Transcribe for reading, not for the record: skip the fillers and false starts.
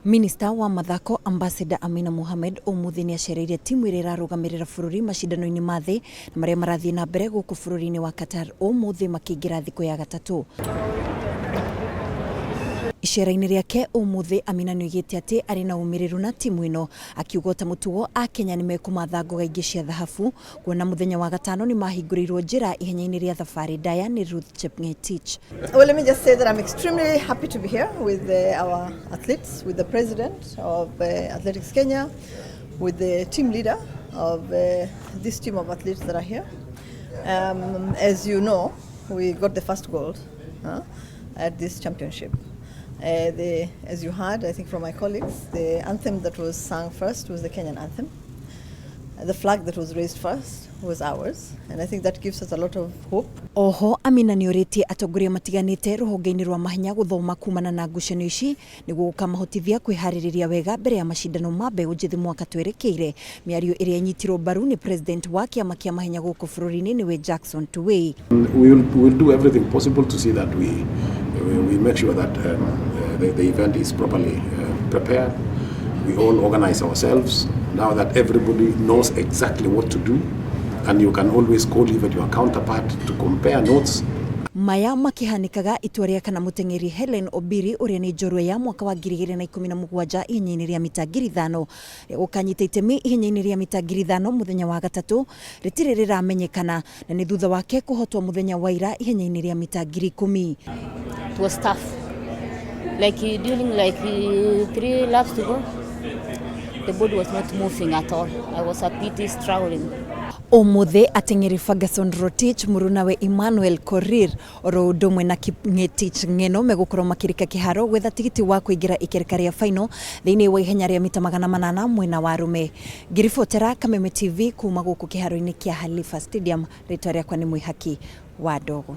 Minista wa mathako Ambassador Amina Mohamed ũmũthĩ nĩ acereire timu ĩrĩa ĩrarũgamĩrĩra bũrũri macindano-inĩ ma thĩ na marĩa marathiĩ na mbere gũkũ bũrũri-inĩ wa Qatar ũmũthĩ makĩingĩra thikũ ya gatatũ. Icera-inĩ rĩake ũmũthĩ Amina nĩoigĩte atĩ arĩ na ũmĩrĩru na timu ĩno akiuga ota mũtugo Akenya nĩmekũmatha ngoga ingĩ cia thahabu kuona mũthenya wa gatano nĩmahingũrĩirwo njĩra ihenya-inĩ rĩa thabarĩ ndaya nĩ Ruth Chepngetich. Well, let me just say that I'm extremely happy to be here with our athletes, with the president of Athletics Kenya, with the team leader of this team of athletes that are here. As you know, we got the first gold at this championship. As you heard, I think from my colleagues, the anthem that was sung first was the Kenyan anthem. The flag that was raised first was ours, and I think that gives us a lot of hope. Oho Amina nĩorĩtie atongoria matiganĩte rũhonge-inĩ rwa mahenya gũthoma kumana na ngucanio ici nĩguo gũkamahotithia kwĩharĩrĩria wega mbere ya macindano ma mbeũ njĩthĩ mwaka twerekeire. Mĩario ĩrĩa ĩnyitirwo mbaru nĩ president wa kĩama kĩa mahenya gũkũ bũrũri-inĩ nĩwe Jackson Tuwei. We will do everything possible to see that we make sure that the event is properly prepared. We all organize ourselves now that everybody knows exactly what to do, and you can always call even your counterpart to compare notes. Maya makĩhanĩkaga itua rĩa kana mũteng'eri Helen Obiri ũrĩa nĩ njorua ya mwaka wa 2017 ihenya-inĩ rĩa mita 5,000 gũkanyita itemi ihenya-inĩ rĩa mita 5,000 mũthenya wa gatatũ rĩtirĩ rĩramenyekana na nĩ thutha wake kũhotwo mũthenya wa ira ihenya-inĩ rĩa mita 10,000. It was tough. Like during like three laps to go, the body was not moving at all. I was a bit struggling. Ũmũthĩ ateng'eri Ferguson Rotich mũrunawe Emmanuel Korir oro ũndũ ũmwe na Kipngetich Ng'eno megũkorwo makĩrika kĩharo gwetha tigiti wa kũingĩra ikereka rĩa final thĩinĩ wa ihenya rĩa mita 800 mwena wa arũme. Ngĩribotera Kameme TV kuma gũkũ kĩharo-inĩ kĩa Halifa Stadium, rĩtwa rĩakwa nĩ Mwĩhaki wa Ndogo.